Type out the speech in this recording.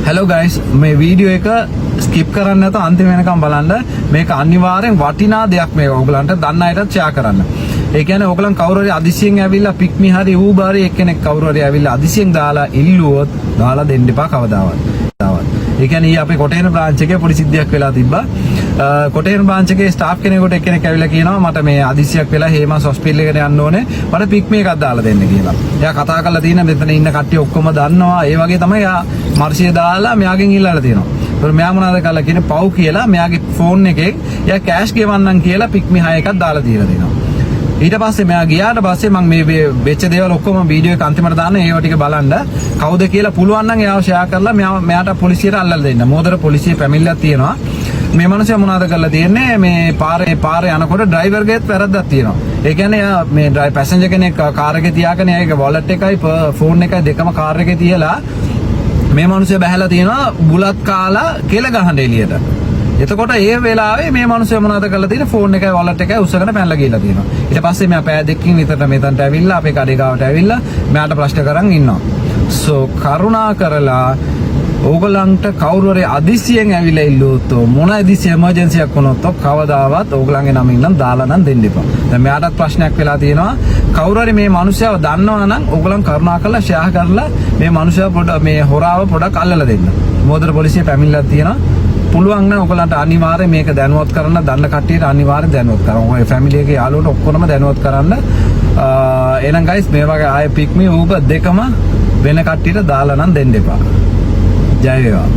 Hello guys, මේ video එක skip කරන්න නැතුව අන්තිම වෙනකම් බලන්න. මේක අනිවාර්යෙන් වටිනා දෙයක්. මේක ඔයගලන්ට දන්න අයටත් ෂෙයා කරන්න. ඒ කියන්නේ ඔයගලන් කවුරු හරි අදිසියෙන් ඇවිල්ලා පික්මි හරි ඌබර් හරි එක්කෙනෙක් කවුරු හරි ඇවිල්ලා අදිසියෙන් දාලා ඉල්ලුවොත් දාලා දෙන්න එපා කවදාවත්. කවදාවත්. ඒ කියන්නේ ඊයේ අපේ කොටේන බ්‍රාන්ච් එකේ පොඩි සිද්ධියක් වෙලා තිබ්බා. කොටේන බ්‍රාන්ච් එකේ ස්ටාෆ් කෙනෙකුට එක්කෙනෙක් ඇවිල්ලා කියනවා මට මේ අදිසියක් වෙලා හේමස් හොස්පිටල් එකට යන්න ඕනේ, මට පික්මි එකක් දාලා දෙන්න කියලා. එයා කතා කරලා තියෙන මෙතන ඉන්න කට්ටිය ඔක්කොම දන්නවා. ඒ වගේ තමයි එයා මර්සිය දාලා මෙයාගෙන් ඉල්ලලා තියෙනවා. ඒතර මෙයා මොනවද කරලා කියන්නේ, පව් කියලා මෙයාගේ ෆෝන් එකෙන් එයා කෑෂ් ගෙවන්නම් කියලා පික්මි 6 එකක් දාලා දීලා දෙනවා. ඊට පස්සේ මෙයා ගියාට පස්සේ මං මේ වෙච්ච දේවල් ඔක්කොම වීඩියෝ එක අන්තිමට දාන්න. ඒව ටික බලන්න කවුද කියලා. පුළුවන් නම් එයාව ෂෙයා කරලා මෙයා මෙයාට පොලිසියට අල්ලලා දෙන්න. මොහොතට පොලිසිය පැමිණිලා තියෙනවා. මේ මනුස්සයා මොනවද කරලා තියෙන්නේ? මේ පාරේ පාරේ යනකොට ඩ්‍රයිවර්ගේත් වැරද්දක් තියෙනවා. ඒ කියන්නේ එයා මේ ඩ්‍රයිව් පැසෙන්ජර් කෙනෙක් කාර් එකේ තියාගෙන එයාගේ වොලට් එකයි ෆෝන් එකයි දෙකම කාර් එකේ තියලා මේ මනුස්සයා බැහැලා තියෙනවා බුලත් කාලා කෙල ගහන්න එළියට. එතකොට ඒ වෙලාවේ මේ මනුස්සයා මොනවද කරලා තියෙන්නේ? ෆෝන් එකයි වොලට් එකයි උස්සගෙන පැනලා ගිහලා තියෙනවා. ඊට පස්සේ මෙයා පෑ 2කින් විතර මෙතනට ඇවිල්ලා, අපේ කඩේ ගාවට ඇවිල්ලා මෙයාට ප්‍රශ්න කරන් ඉන්නවා. සෝ කරුණා කරලා ඕගලන්ට කවුරු හරි අදිසියෙන් ඇවිල්ලා ඉල්ලුවොත්, මොන අදිසි එමර්ජන්සි එකක් වුණොත්, කවදාවත් ඕගලන්ගේ නමින් නම් දාලා නම් දෙන්න එපා. දැන් මෙයාටත් ප්‍රශ්නයක් වෙලා තියෙනවා. කවුරු හරි මේ මනුස්සයව දන්නවා නම් ඕගලන් කරුණා කරලා ෂෙයා කරලා මේ මනුස්සයා පොඩ මේ හොරාව පොඩක් අල්ලලා දෙන්න. මොහොතට පොලිසිය පැමිණිලා තියෙනවා. පුළුවන් නම් ඔයගලන්ට අනිවාර්යයෙන් මේක දැනුවත් කරන්න, දන්න කට්ටියට අනිවාර්යෙන් දැනුවත් කරන්න. ඔය ෆැමිලි එකේ යාළුවන්ට ඔක්කොම දැනුවත් කරන්න. එහෙනම් ගයිස්, මේ වගේ ආයේ පික්මි, ඌබර් දෙකම වෙන කට්ටියට දාලා නම් දෙන්න එපා. ජය වේවා.